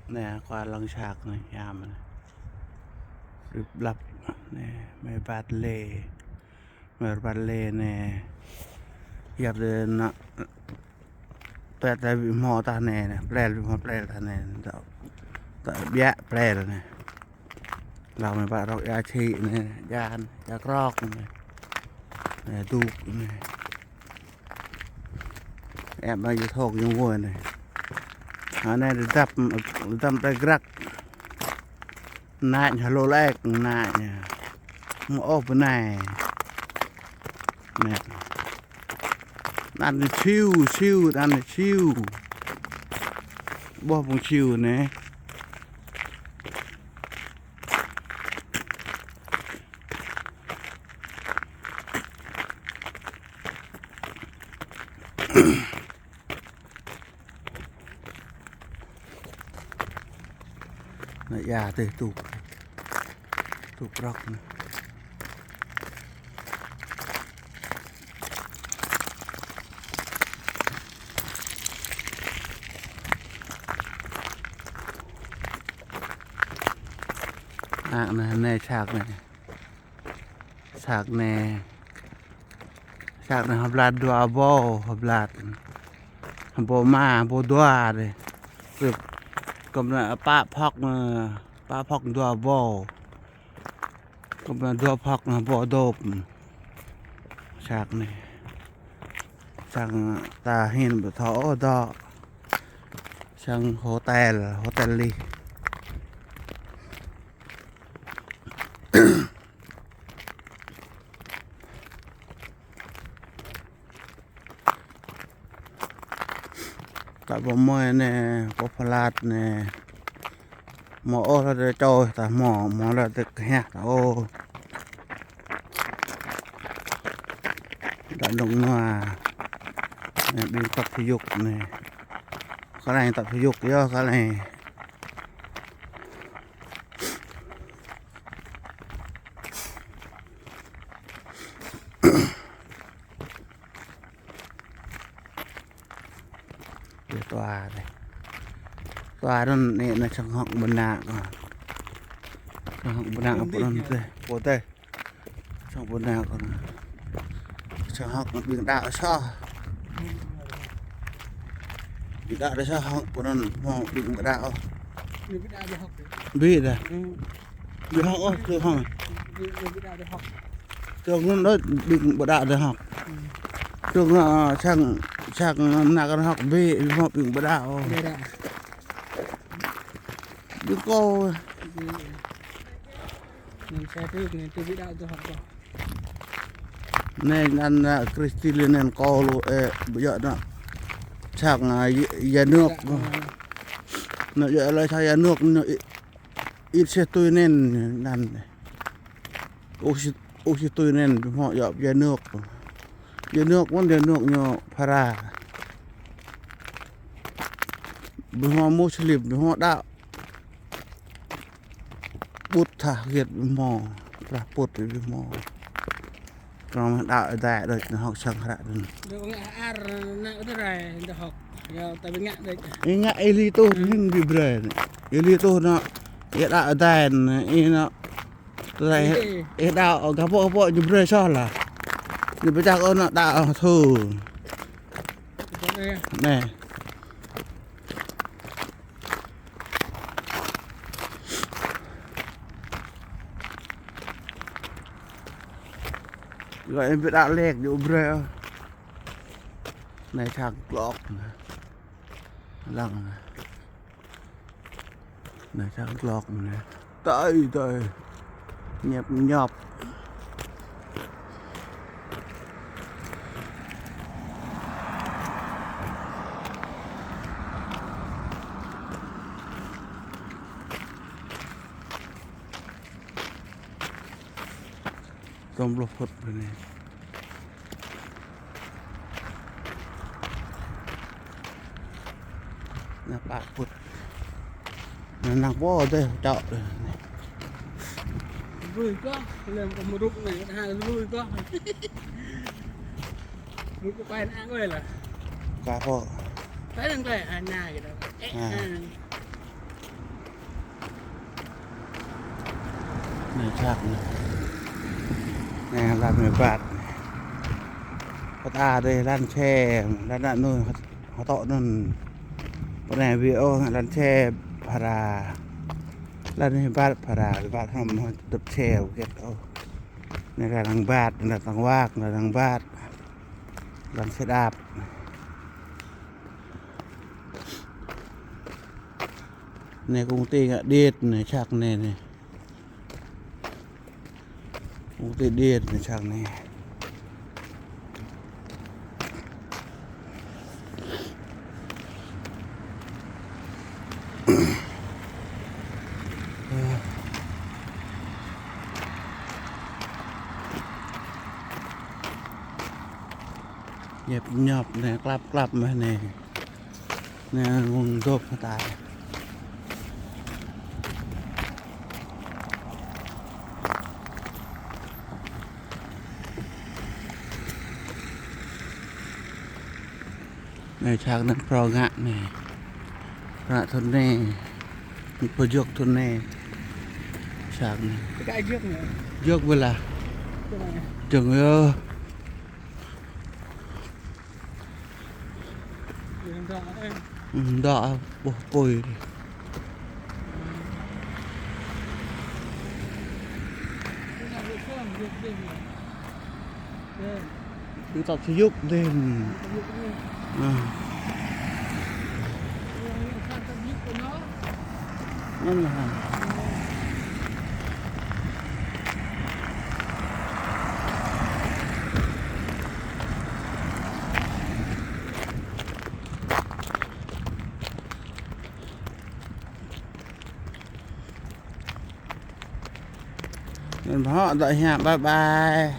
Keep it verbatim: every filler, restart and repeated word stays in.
Anai, kơ lăng săk anai, yam anai. Rĭp blăp anai, mơi ƀat lê. Mơi ƀat lê anai. Yap tơ anai. Pĕt tơ ƀĭ hmâo tah anai, anai. Plel ƀĭ hmâo plel tah anai. Tơ, tơ ƀiă plel anai. Lăng mơi ƀat rŏk ia čhĭ anai. Jan, ia krŏk anai. Anai, dŭk anai. Em anai yua thŏk yua wơi anai. Anai rơdăp, rơdăp tơ grăk. Nač hơlô lek nač. Mơ̆ ôh bơnai. Anai. Anăn anai siu, siu, anăn anai siu. Ƀuh phung siu anai. Anai ia tơ dŭk. Dŭk rŏk anai. Anai, anai, anai săk anai. Săk anai. Săk anai hơblat dua ƀô, hơblat. Ƀô rơma, ƀô dua dih. Kơ, kơ anai pă phŏk anai, pă phŏk dua ƀô. Kơ anai dua phŏk anai ƀô dŏp. Săk anai. Sang ta hin ƀu thâo ôh dŏ. Sang hotel, hotel lih. Ta ƀu mơi anai, ƀu pơlat anai. Hmâo ôh lĕ tơčô ta hmâo, hmâo lĕ tơ kơhiăh ta ôh. Đa dŏng nua. Anai ƀing tập thể dục anai. Kơ anai tập thể dục yơh kơ anai. Dih tua dih. Tua anŭn anai, anai sang hŏk ƀơnă kơ. Sang hŏk ƀơnă kơ pô anŭn dih. Pô dih. Sang ƀơnă kơ anŭn. Sang hŏk ƀing đaŏ soh. Ƀing đaŏ soh hŏk pô anŭn hmâo ƀing đaŏ. Ƀing đaŏ hŏk. Ƀing đaŏ. Ƀing hŏk ôh, tơ hŏk. Tơ anŭn đôč ƀing ƀu đaŏ tơ hŏk. Tơ anŭn, sang, sang mơnă kơ hŏk ƀing, ƀing hŏk ƀing ƀu đaŏ ôh. Ƀing kâo. Anŭn anăn, a, Kristi lĕ anŭn kâo lu, ơ, ƀu djơ̆ anŭn. Sang, a, ia, ia nơ̆k. Anŭn yơh lĕ sang ia nơ̆k anŭn. Ih sĭt tui anŭn, anŭn. Ôh sĭt, ôh sĭt tui anŭn, ƀu hmâo yơh, ia nơ̆k. Ia nơ̆k mơ̆n, ia nơ̆k ñu phara. Ƀu hmâo Muslim, ƀu hmâo đaŏ. Bŭt thah hơget ƀu hmâo, prah pŭt ƀu hmâo. Kơnơ̆ng đaŏ Ơi Adai đôč anŭn hŏk sang hră anŭn. Dŏ ngă ar nă tơrai dŏ hŏk. Yua ta ƀu ngă đôč. Ih ngă ih li tuh hĭn ƀu brơi. Ih li tuh anŭn. Ih đaŏ Ơi Adai anŭn. Ih anŭn. Tơrai ih đaŏ gah pŏk gah pŏk ñu brơi soh lah. Ñu pơčah kơ anŭn đaŏ ôh thu. Anai. Gơ̆ ih ƀu đaŏ lek ñu brơi ôh. Anai sang glŏk anai. Lăng anai. Anai sang glŏk anai. Tơi, tơi. Ñĕp, ñŏp. Tơm pluh phŭt ƀơi anai. Anai pă phŭt. Anai năng pô dih čŏk dih. Lui kơ, lem kơ mơrŭk anai, ha, lui kơ. Mơrŭk kơ pai anai kơ lah. Kơ pô. Pai anai kơ, anai kơ. Ơ, ha. Ha. Anai čăk anai. Anai lăn anai ƀă. Pơtă dih lăn čê, lăn anŭn, hơtŏ anŭn. Pơ anai ƀiă ôh, lăn čê phara. Lăn anai ƀă phara, ƀă hăm hơdip čê ƀu hơget ôh. Anai lăn ƀă, lăn tơngan wak, lăn ƀă. Lăn xe đạp. Anai công ty ngă điện anai, čăk anai anai. Công ty điện anai, čăk anai. Ñĕp ñŏp anai, klăp klăp mơ̆n anai. Anai mơ̆ng dŏp hơtai. Anai čăk anai phrâo ngă anai. Phrâo ngă thun anai. Pơjŏk thun anai. Čăk anai. Kơ jŏk anai. Jŏk ƀơi lah. Kơ anai. Jŏk yơh. Dŏ ƀuh apui. Cứ tập thể dục thêm. À. Anŭn hă. Anŭn hă, dŏ hiam, bye bye.